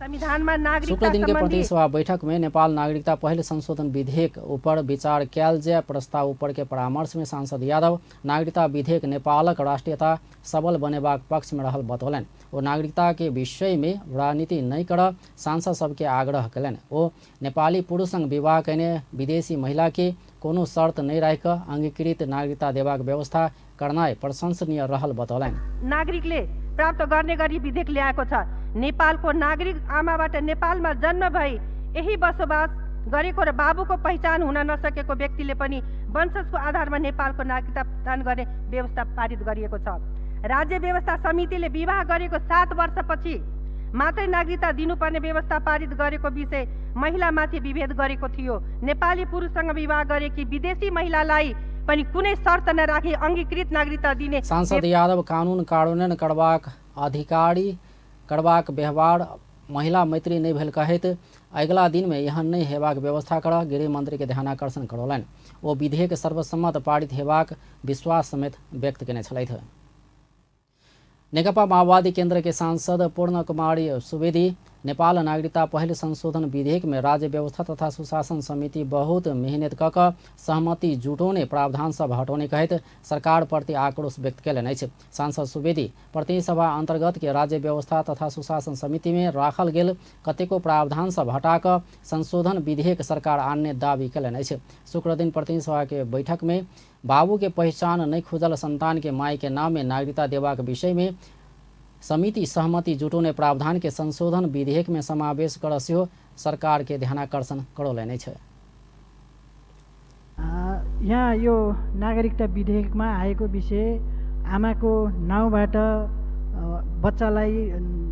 शुक्र दिन के प्रतिनिधि सभा बैठक में नेपाल नागरिकता पहिल संशोधन विधेयक ऊपर विचार कयल जाय प्रस्ताव ऊपर के परामर्श में सांसद यादव नागरिकता विधेयक नेपालक राष्ट्रियता सबल बनेबाक पक्ष में रहल बतौलनि। ओ नागरिकता के विषय में राजनीति नहि कर सांसद सबके आग्रह कयलनि। ओ नेपाली पुरुष संग विवाह कयने विदेशी महिला के कोनो शर्त नहि राखि कऽ अंगीकृत नागरिकता देबाक व्यवस्था करनाइ प्रशंसनीय रहल बतौलनि। नागरिकले प्राप्त गर्ने गरी विधेयक ल्याएको छ। नेपालको नागरिक आमाबाट नेपालमा जन्म भई यही बसोबास गरेको र बाबुको पहिचान हुन नसकेको व्यक्तिले पनि वंशजको आधारमा नेपालको नागरिकता प्रदान गर्ने व्यवस्था पारित गरिएको छ। राज्य व्यवस्था समितिले विवाह गरेको 7 वर्षपछि मात्रै नागरिकता दिनुपर्ने व्यवस्था पारित गरेको विषय महिलामाथि विभेद गरेको थियो। नेपाली पुरुषसँग विवाह गरेकी विदेशी महिलालाई पनि कुनै शर्त नराखी अंगीकृत नागरिकता दिने सांसद यादव कानून कार्यान्वयन करबाक अधिकारी करबाक व्यवहार महिला मैत्री नहि भेल कहैत अगिला दिन में एहन नहि हेबाक व्यवस्था कर गृह मंत्री के ध्यानाकर्षण करौलनि। ओ विधेयक सर्वसम्मत पारित हेबाक विश्वास समेत व्यक्त केने छलथि। नेकपा माओवादी केंद्र के सांसद पूर्ण कुमारी सुवेदी नेपाल नागरिकता पहिल संशोधन विधेयक में राज्य व्यवस्था तथा सुशासन समिति बहुत मेहनत क कऽ सहमति जुटौने प्रावधान सब हटौने कहैत सरकार प्रति आक्रोश व्यक्त केलनि अछि। सांसद सुवेदी प्रतिनिधि सभा अंतर्गत के राज्य व्यवस्था तथा सुशासन समिति में राखल गेल कतेको प्रावधान सब हटा कऽ संशोधन विधेयक सरकार आनने दावी केलनि अछि। शुक्रदिन प्रतिनिधि सभा के बैठक में बाबू के पहचान नहीं खुजल संतान के माय के नाम में नागरिकता देबाक विषय में समिति सहमति जुटौने प्रावधान के संशोधन विधेयक में समावेश कर सेहो सरकार के ध्यानाकर्षण करौलनि अछि। यहाँ यो नागरिकता विधेयकमा आएको विषय आमाको नाउँबाट बच्चालाई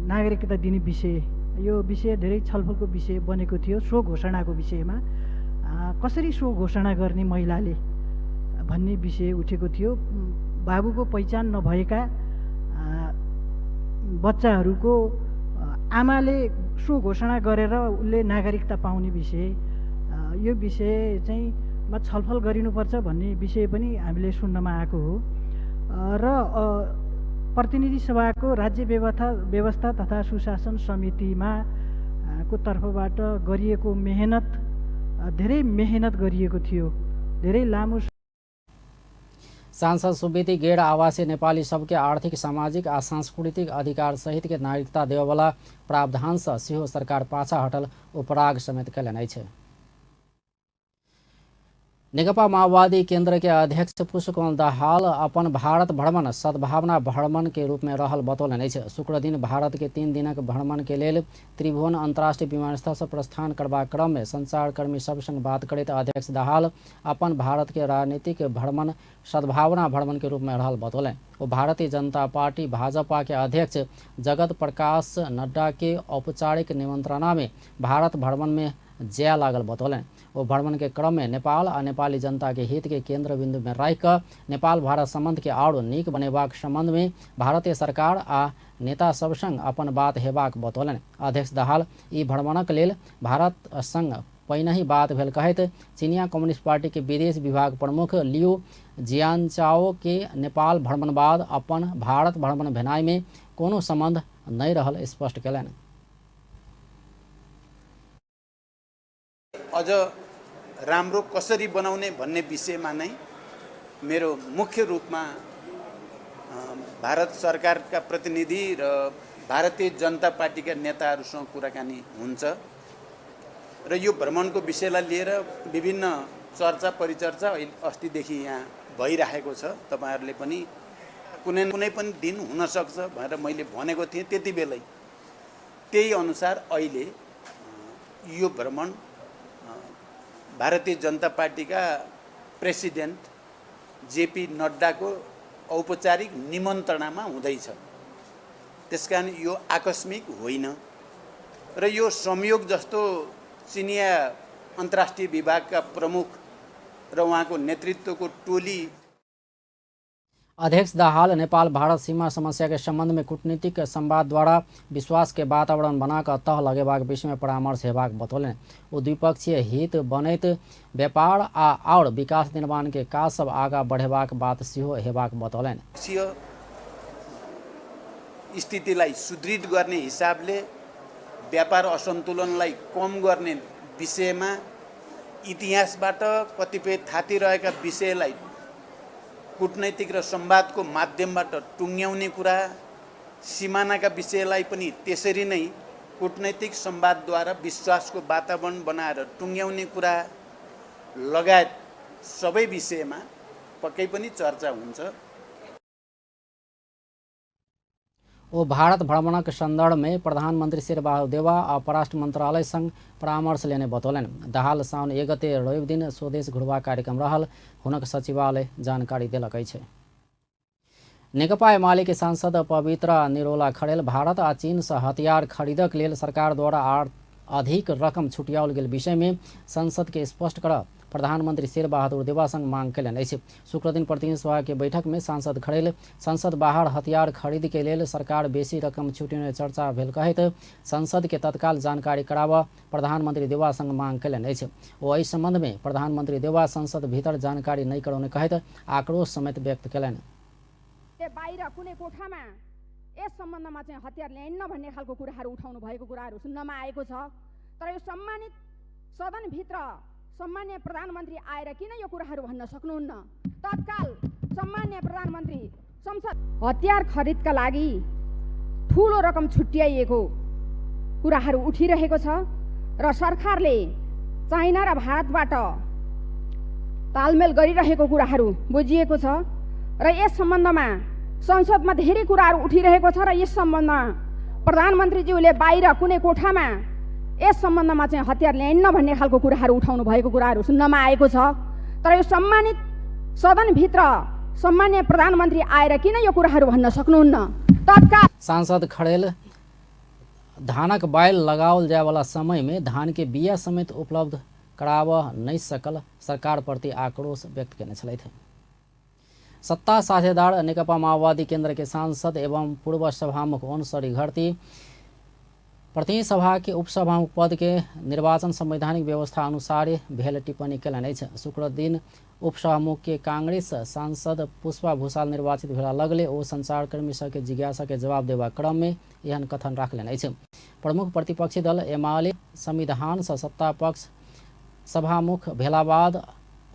नागरिकता दिने विषय, यो विषय धेरै छलफलको विषय बनेको थियो। सो घोषणाको विषयमा कसरी सो घोषणा गर्ने महिलाले भन्ने विषय उठेको थियो। बाबुको पहिचान नभएका बच्चाहरूको आमाले सो घोषणा गरेर उसले नागरिकता पाउने विषय, यो विषय चाहिँ मा छलफल गरिनुपर्छ भन्ने विषय पनि हामीले सुन्नमा आएको हो। र प्रतिनिधि सभाको राज्य व्यवस्था तथा सुशासन समितिमा को तर्फबाट गरिएको मेहनत, धेरै मेहनत गरिएको थियो, धेरै लामो। सांसद सुवेदी गैर आवासीय नेपाली सबके आर्थिक, सामाजिक आ सांस्कृतिक अधिकार सहित के नागरिकता देबयवला प्रावधान से सेहो सरकार पाछा हटल उपराग समेत कयलनि अछि। नेकपा माओवादी केंद्र के अध्यक्ष पुष्पकमल दाहाल अपन भारत भ्रमण सद्भावना भ्रमण के रूप में रहल बतौलनि अछि। शुक्रदिन भारत के 3 दिनक भ्रमण के लेल त्रिभुवन अंतर्राष्ट्रीय विमानस्थल से प्रस्थान करबाक क्रम में संचारकर्मी सब संग बात करैत अध्यक्ष दाहाल अपन भारत के राजनीतिक भ्रमण सद्भावना भ्रमण के रूप में रहल बतौलनि। ओ भारतीय जनता पार्टी भाजपा के अध्यक्ष जगत प्रकाश नड्डा के औपचारिक निमंत्रणा में भारत भ्रमण में जाय लागल बतौलनि। ओ भ्रमण के क्रम में नेपाल आ नेपाली जनता के हित के केंद्र बिंदु में राखि कऽ नेपाल भारत संबंध के आरो नीक बनेबाक संबंध में भारतीय सरकार आ नेता सब संग अपन बात हेबाक बतौलनि। अध्यक्ष दाहाल ई भ्रमणक लेल भारत संग पहिनहि बात भेल कहैत चीनिया कम्युनिस्ट पार्टी के विदेश विभाग प्रमुख लियू जियानचाओ के नेपाल भ्रमण बाद अपन भारत भ्रमण भेनाइ में कोनो संबंध नहि रहल स्पष्ट केलनि। अझ राम्रो कसरी बनाउने भन्ने विषयमा नै मेरो मुख्य रूपमा भारत सरकारका प्रतिनिधि र भारतीय जनता पार्टीका नेताहरूसँग कुराकानी हुन्छ र यो भ्रमणको विषयलाई लिएर विभिन्न चर्चा परिचर्चा अस्तिदेखि यहाँ भइरहेको छ। तपाईहरूले पनि कुनै कुनै पनि दिन हुन सक्छ भनेर मैले भनेको थिएँ त्यति बेलै। त्यही अनुसार अहिले यो भ्रमण भारतीय जनता पार्टीका प्रेसिडेन्ट जेपी नड्डाको औपचारिक निमन्त्रणामा हुँदैछ। त्यसकारण यो आकस्मिक होइन र यो संयोग जस्तो चिनिया अन्तर्राष्ट्रिय विभागका प्रमुख र उहाँको नेतृत्वको टोली। अध्यक्ष दाहाल नेपाल भारत सीमा समस्या के संबंध में कूटनीतिक संवाद द्वारा विश्वास के वातावरण बनाकर तह लगेबाक विषय में परामर्श हेबाक बतौलनि। ओ द्विपक्षीय हित बनैत व्यापार आ और विकास निर्माण के काज सब आगा बढ़ेबाक बात सेहो हेबाक बतौलनि। स्थितिलाई सुदृढ गर्ने हिसाबले व्यापार असन्तुलनलाई कम गर्ने विषयमा इतिहासबाट कतिपय थाती रहेका विषयलाई कूटनैतिक र संवादको माध्यमबाट टुङ्ग्याउने कुरा, सिमानाका विषयलाई पनि त्यसरी नै कूटनैतिक संवादद्वारा विश्वासको वातावरण बनाएर टुङ्ग्याउने कुरा लगायत सबै विषयमा पक्कै पनि चर्चा हुन्छ। ओ भारत भ्रमणक संदर्भ में प्रधानमंत्री शेरबहादुर देउवा आ परराष्ट्र मंत्रालय संग परामर्श लेने बतौलनि। दाहाल साउन 1 गते रवि दिन स्वदेश घुरबाक कार्यक्रम रहल हुनक सचिवालय जानकारी देलक अछि। नेकपा एमाले के सांसद पवित्र निरोला खड़ेल भारत आ चीन से हथियार खरीदक लेल सरकार द्वारा अधिक रकम छुटियाओल गेल विषय में संसद के स्पष्ट कर प्रधानमंत्री शेरबहादुर देउवा संग मांग कयलनि अछि। शुक्रदिन प्रतिनिधि सभा के बैठक में सांसद खड़ेल संसद बाहर हथियार खरीद के लेल सरकार बेसी रकम छुटिने चर्चा भेल कहैत संसद के तत्काल जानकारी कराबऽ प्रधानमंत्री देउवा संग मांग कयलनि अछि। ओ एहि संबंध में प्रधानमंत्री देउवा संसद भीतर जानकारी नहि करौने कहैत आक्रोश समेत व्यक्त कयलनि। बाहिर कुनै कोठामा यस सम्बन्धमा चाहिँ हतियार ल्याइन्न भन्ने खालको कुराहरू उठाउनु भएको कुराहरू सुन्नमा आएको छ। तर यो सम्मानित सदनभित्र सम्मान्य प्रधानमन्त्री आएर किन यो कुराहरू भन्न सक्नुहुन्न? तत्काल सम्मान्य प्रधानमन्त्री संसद हतियार खरिदका लागि ठुलो रकम छुट्याइएको कुराहरू उठिरहेको छ र सरकारले चाइना र भारतबाट तालमेल गरिरहेको कुराहरू बुझिएको छ र यस सम्बन्धमा संसदमा धेरै कुराहरू उठिरहेको छ र यस सम्बन्धमा प्रधानमन्त्रीज्यूले बाहिर कुनै कोठामा यस सम्बन्धमा चाहिँ हतियार ल्याइन्न भन्ने खालको कुराहरू उठाउनु भएको कुराहरू सुन्नमा आएको छ। तर यो सम्मानित सदनभित्र सम्मान्य प्रधानमन्त्री आएर किन यो कुराहरू भन्न सक्नुहुन्न? तत्काल सांसद खड़ेल धानक बाइल लगाओल जायवाला समय में धान के बिया समेत उपलब्ध कराबऽ नहि सकल सरकार प्रति आक्रोश व्यक्त केने छलथि। सत्ता साझेदार नेकपा माओवादी केंद्र के सांसद एवं पूर्व सभामुख ओनसरी घरती प्रतिनिधि सभा के उपसभामुख पद के निर्वाचन संवैधानिक व्यवस्था अनुसार भेल टिप्पणी कयलनि अछि। शुक्रदिन उपसभामुख के कांग्रेस सांसद पुष्पा भूषाल निर्वाचित भेला लगले ओ संचारकर्मी सबके जिज्ञासा के जवाब देबाक क्रम में एहन कथन राखलनि अछि। प्रमुख प्रतिपक्षी दल एमाले संविधान से सत्ता पक्ष सभामुख भेला बाद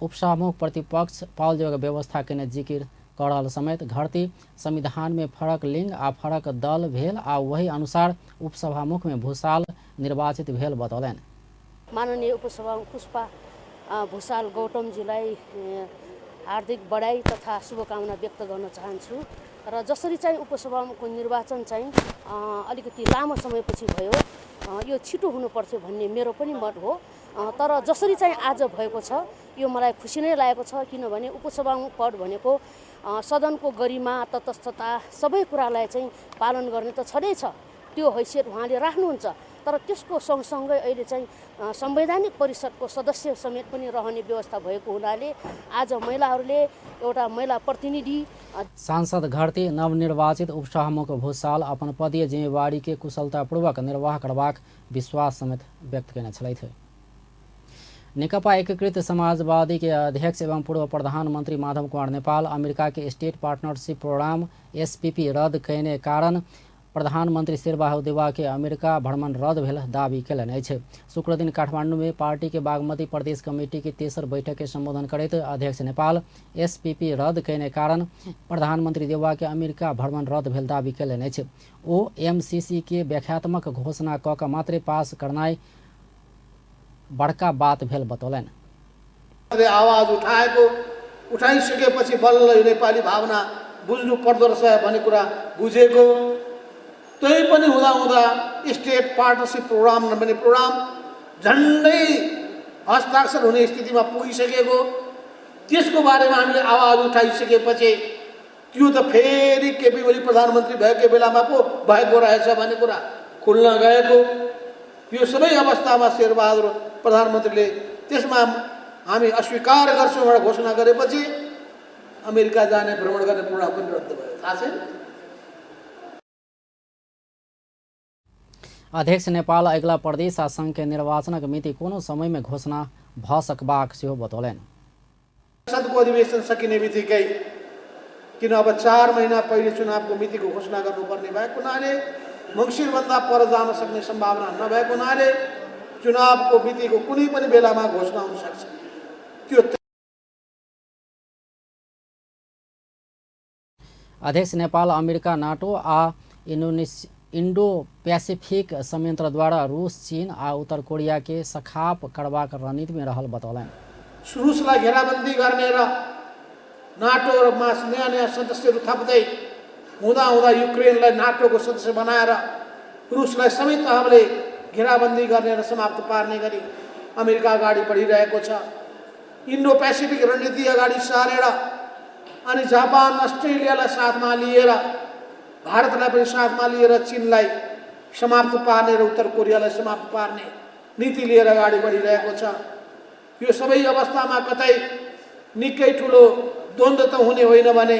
उपसभामुख प्रतिपक्ष पाओल जेबाक व्यवस्था केने जिकिर कऽ रहल समेत घरती संविधान में फरक लिंग आ फरक दल भेल आ वही अनुसार उपसभामुख में भूषाल निर्वाचित भेल बतौलनि। माननीय उपसभामुख पुष्पा भूषाल गौतमजीलाई हार्दिक बधाई तथा शुभकामना व्यक्त गर्न चाहन्छु र जसरी चाहिँ उपसभामुखको निर्वाचन चाहिँ अलिकति लामो समयपछि भयो, यो छिटो हुनुपर्थ्यो भन्ने मेरो पनि मत हो। तर जसरी चाहिँ आज भएको छ यो मलाई खुसी नै लागेको छ, किनभने उपसभामुख पद भनेको सदनको गरिमा, तटस्थता सबै कुरालाई चाहिँ पालन गर्ने त छँदैछ, त्यो हैसियत उहाँले राख्नुहुन्छ। तर त्यसको सँगसँगै अहिले चाहिँ संवैधानिक परिषदको सदस्य समेत पनि रहने व्यवस्था भएको हुनाले आज महिलाहरूले एउटा महिला प्रतिनिधि। सांसद घरती नवनिर्वाचित उपसभामुख भूषाल अपन पदीय जिम्मेवारी के कुशलतापूर्वक निर्वाह करबाक विश्वास समेत व्यक्त केने छलथि। नेकपा एकीकृत समाजवादी के अध्यक्ष एवं पूर्व प्रधानमंत्री माधव कुमार नेपाल अमेरिका के स्टेट पार्टनरशिप प्रोग्राम एसपीपी रद्द कयने कारण प्रधानमंत्री शेरबहादुर देउवा के अमेरिका भ्रमण रद्द भेल दावी कयलनि अछि। शुक्रदिन काठमांडू में पार्टी के बागमती प्रदेश कमेटी के तेसर बैठक के संबोधन करैत अध्यक्ष नेपाल एसपीपी रद्द कयने कारण प्रधानमंत्री देउवा के अमेरिका भ्रमण रद्द भेल दावी कयलनि अछि। ओ एमसीसी के व्याख्यात्मक घोषणा कऽ के मात्रे पास करनाइ बड़का बात भेल बतौलनि। आवाज उठाएको, उठाइसकेपछि बल्ल यो नेपाली भावना बुझ्नु पर्दो रहेछ भन्ने कुरा बुझेको। त्यही पनि हुँदा स्टेट पार्टनरसिप प्रोग्राम भन्ने प्रोग्राम झन्डै हस्ताक्षर हुने स्थितिमा पुगिसकेको, त्यसको बारेमा हामीले आवाज उठाइसकेपछि त्यो त फेरि केपी ओली प्रधानमन्त्री भएको बेलामा पो भएको रहेछ भन्ने कुरा खुल्न गएको। यो सबै अवस्थामा शेरबहादुर प्रधानमन्त्रीले त्यसमा हामी अस्वीकार गर्छौँ भनेर घोषणा गरेपछि अमेरिका जाने भ्रमण गर्ने प्रोग्राम पनि रद्द भयो। थाहा छैन। अध्यक्ष नेपाल अगिला प्रदेश आ संघ के निर्वाचनक मिति कोनो समय में घोषणा भ सकबाक सेहो बतौलनि। संसदको अधिवेशन सकिने बित्तिकै, किन अब 4 महिना पहिले चुनावको मितिको घोषणा गर्नुपर्ने भएको हुनाले, मङ्सिरभन्दा पर जान सक्ने सम्भावना नभएको हुनाले चुनावको मितिको कुनै पनि बेलामा घोषणा हुन सक्छ। त्यो अध्यक्ष नेपाल अमेरिका नाटो आ इंडो पैसिफिक संयंत्रद्वारा रूस, चीन आ उत्तर कोरिया के सखाप करबाक रणनीति में रहल बतौलनि। रुसलाई घेराबन्दी गर्ने र नाटोमा नयाँ नयाँ सदस्यहरू थप्दै हुँदा हुँदा युक्रेनलाई नाटोको सदस्य बनाएर रुसलाई सबै तहले घेराबन्दी गर्ने र समाप्त पार्ने गरी अमेरिका अगाडि बढिरहेको छ। इन्डो पेसिफिक रणनीति अगाडि सारेर अनि जापान, अस्ट्रेलियालाई साथमा लिएर, भारतलाई पनि साथमा लिएर चीनलाई समाप्त पार्ने र उत्तर कोरियालाई समाप्त पार्ने नीति लिएर अगाडि बढिरहेको छ। यो सबै अवस्थामा कतै निकै ठुलो द्वन्द्व त हुने होइन भने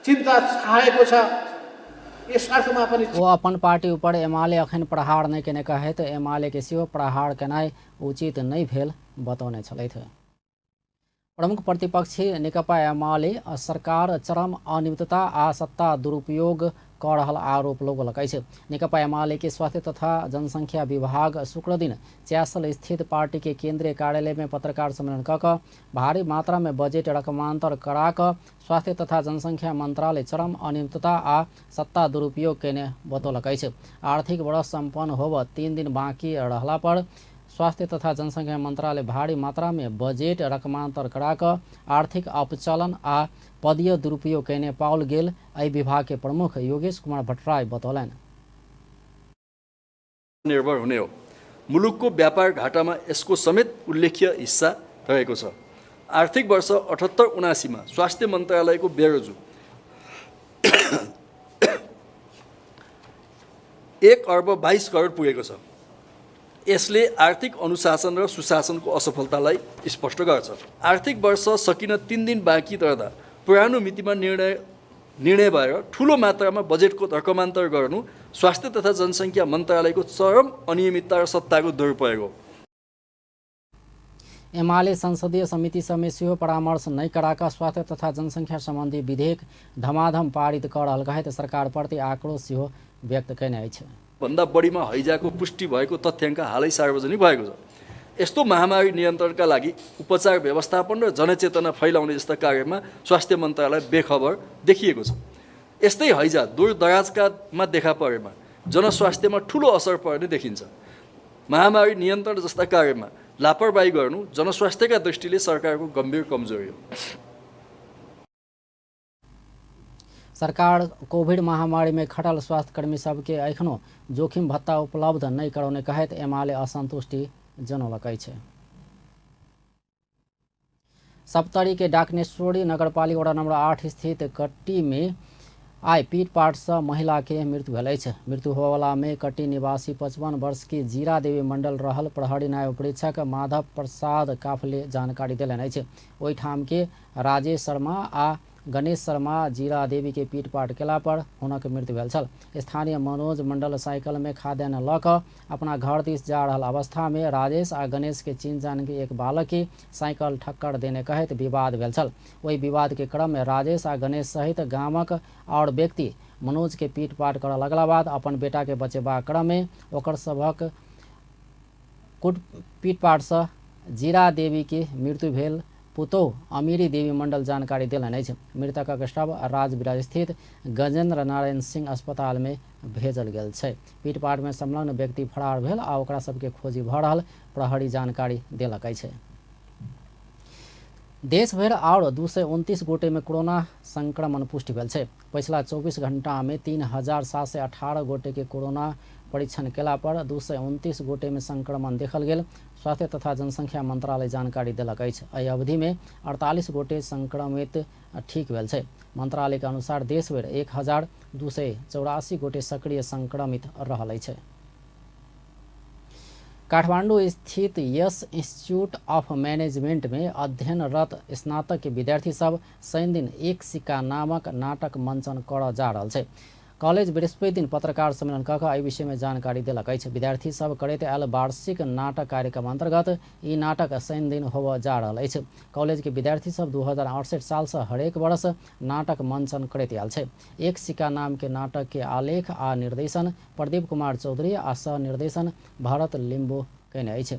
चिन्ता छाएको छ। यस अर्थमा पनि ओ अपन पार्टी ऊपर एमाले अखन प्रहार नहि केने कहैत एमाले के सेहो प्रहार केनाइ उचित नहि भेल बतौने छलथि। प्रमुख प्रतिपक्षी नेकपा एमाले सरकार चरम अनियमितता आ सत्ता दुरुपयोग क रहल आरोप लगौलक अछि। नेकपा एमाले के स्वास्थ्य तथा जनसंख्या विभाग शुक्रदिन च्यासल स्थित पार्टी के केंद्रीय कार्यालय में पत्रकार सम्मेलन क भारी मात्रा में बजेट रकमांतर करा क स्वास्थ्य तथा जनसंख्या मंत्रालय चरम अनियमितता आ सत्ता दुरुपयोग केने बतौलक अछि। आर्थिक वर्ष सम्पन्न होब 3 दिन बाँकी रहला पर स्वास्थ्य तथा जनसंख्या मंत्रालय भारी मात्रा में बजेट रकमांतर करा क आर्थिक अपचलन आ पदीय दुरुपयोग केने पाओल गेल एहि विभाग के प्रमुख योगेश कुमार भट्टराई बतौलनि। निर्भर हुने हो। मुलुकको व्यापार घाटामा यसको समेत उल्लेख्य हिस्सा रहेको छ। आर्थिक वर्ष 78-79 मा स्वास्थ्य मन्त्रालयको बेरोजु 1 अर्ब 22 करोड पुगेको छ। यसले आर्थिक अनुशासन र सुशासनको असफलतालाई स्पष्ट गर्छ। आर्थिक वर्ष सकिन 3 दिन बाँकी रहँदा पुरानो मितिमा निर्णय भएर ठूलो मात्रामा बजेटको रकमान्तर गर्नु स्वास्थ्य तथा जनसङ्ख्या मन्त्रालयको चरम अनियमितता र सत्ताको दुरुपयोग हो। एमाले संसदीय समिति समेत सेहो परामर्श नहि करा क स्वास्थ्य तथा जनसंख्या सम्बन्धी विधेयक धमाधम पारित क रहल कहैत सरकारप्रति आक्रोश सेहो व्यक्त कयने अछि। भन्दा बढीमा हैजाको पुष्टि भएको तथ्याङ्क हालै सार्वजनिक भएको छ। यस्तो महामारी नियन्त्रणका लागि उपचार व्यवस्थापन र जनचेतना फैलाउने जस्ता कार्यमा स्वास्थ्य मन्त्रालय बेखबर देखिएको छ। यस्तै हैजा दूरदराजकामा देखा परेमा जनस्वास्थ्यमा ठूलो असर पर्ने देखिन्छ। महामारी नियन्त्रण जस्ता कार्यमा लापरवाही गर्नु जनस्वास्थ्यका दृष्टिले सरकारको गम्भीर कमजोरी हो। सरकार कोविड महामारी में खटल स्वास्थ्यकर्मी सबके एखनो जोखिम भत्ता उपलब्ध नहि करौने कहैत एमाले असंतुष्टि जनौलक अछि। सप्तरी के डाकनेश्वरी नगरपालिका वडा नंबर 8 स्थित कट्टी में आइ पीटपाट से महिला के मृत्यु भेल अछि। मृत्यु होवला में कट्टी निवासी 55 वर्ष की जीरा देवी मंडल रहल प्रहरी नायब परीक्षक माधव प्रसाद काफले जानकारी देलनि अछि। ओहिठाम के राजेश शर्मा आ गणेश शर्मा जीरा देवी के पीटपाट केला पर हुनक मृत्यु भेल छल। स्थानीय मनोज मंडल साइकिल में खाद्यान्न ल क अपना घर दिस जा रहल अवस्था में राजेश आ गणेश के चिन्ह जान के एक बालक के साइकिल ठक्कर देने कहैत विवाद भेल छल। ओहि विवाद के क्रम में राजेश आ गणेश सहित गामक और व्यक्ति मनोज के पीटपाट करऽ लगला बाद अपन बेटा के बचेबाक क्रम में ओकर सभक पीटपाट से जीरा देवी के मृत्यु भेल पुतोह अमीरी देवी मंडल जानकारी देलनि अछि। मृतकक शव राजविराज स्थित गजेंद्र नारायण सिंह अस्पताल में भेजल गेल छै। पीटपाट में संलग्न व्यक्ति फरार भेल आ ओकरा सबके खोजी भऽ रहल प्रहरी जानकारी देलक अछि। देशभरि आओर 229 गोटे में कोरोना संक्रमण पुष्टि भेल छै। पछिला 24 घंटा में 3718 गोटे के कोरोना परीक्षण केला पर 229 गोटे में संक्रमण देखल गेल स्वास्थ्य तथा जनसंख्या मंत्रालय जानकारी देलक अछि। एहि अवधि में 48 गोटे संक्रमित ठीक भेल छै। मंत्रालय के अनुसार देशभरि 1284 गोटे सक्रिय संक्रमित रहल अछि। काठमांडू स्थित यस इंस्टीट्यूट ऑफ मैनेजमेंट में अध्ययनरत स्नातक के विद्यार्थी सब शनि दिन एक सिक्का नामक नाटक मंचन करऽ जा रहल छै। कॉलेज बृहस्पति दिन पत्रकार सम्मेलन कऽ एहि विषय में जानकारी देलक अछि। विद्यार्थी सब करैत आयल वार्षिक नाटक कार्यक्रम अंतर्गत ई नाटक शनि दिन होबऽ जा रहल अछि। कॉलेज के विद्यार्थी सब 2068 साल से हरेक वर्ष नाटक मंचन करैत आयल छै। एक सिक्का नाम के नाटक के आलेख आ निर्देशन प्रदीप कुमार चौधरी आ सह निर्देशन भरत लिम्बू कयने अछि।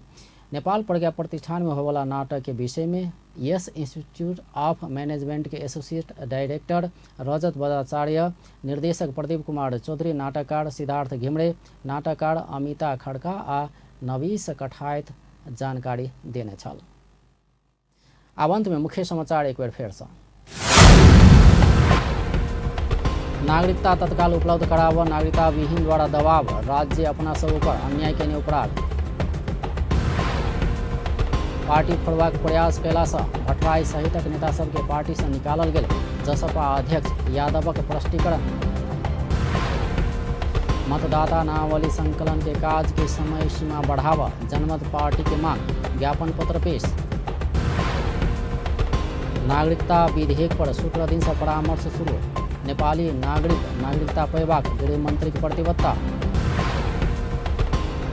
नेपाल प्रज्ञा प्रतिष्ठान में होबला नाटक के विषय में यस इंस्टीट्यूट ऑफ मैनेजमेंट के एसोसिएट डायरेक्टर रजत बजाचार्य, निर्देशक प्रदीप कुमार चौधरी, नाटककार सिद्धार्थ घिमरे, नाटककार अमिता खड़का आ नवीस कठायत जानकारी देने छल। आब अंत में मुख्य समाचार एक बेर फेर से। नागरिकता तत्काल उपलब्ध कराबऽ, नागरिकता विहीन द्वारा दबाव, राज्य अपना सब ऊपर अन्याय केने उपराग। पार्टी फोड़बाक प्रयास कयलासँ भट्टराई सहितक नेता सबके पार्टी से निकालल गेल जसपा अध्यक्ष यादवक स्पष्टीकरण। मतदाता नामावली संकलन के काज के समय सीमा बढ़ावा, जनमत पार्टी के मांग, ज्ञापन पत्र पेश। नागरिकता विधेयक पर शुक्र दिन से परामर्श शुरू, नेपाली नागरिक नागरिकता पेबाक गृहमंत्री के प्रतिबद्धता।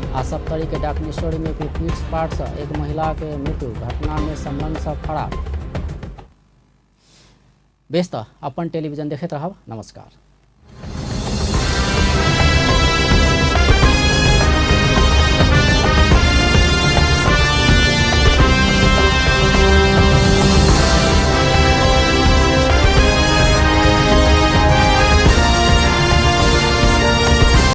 आ सप्तरी के डाकनेश्वरी में पीट से एक महिला के मृत्यु, घटना में संलग्न सब फरार। बेस त अपन टेलीविजन देखैत रहब। नमस्कार।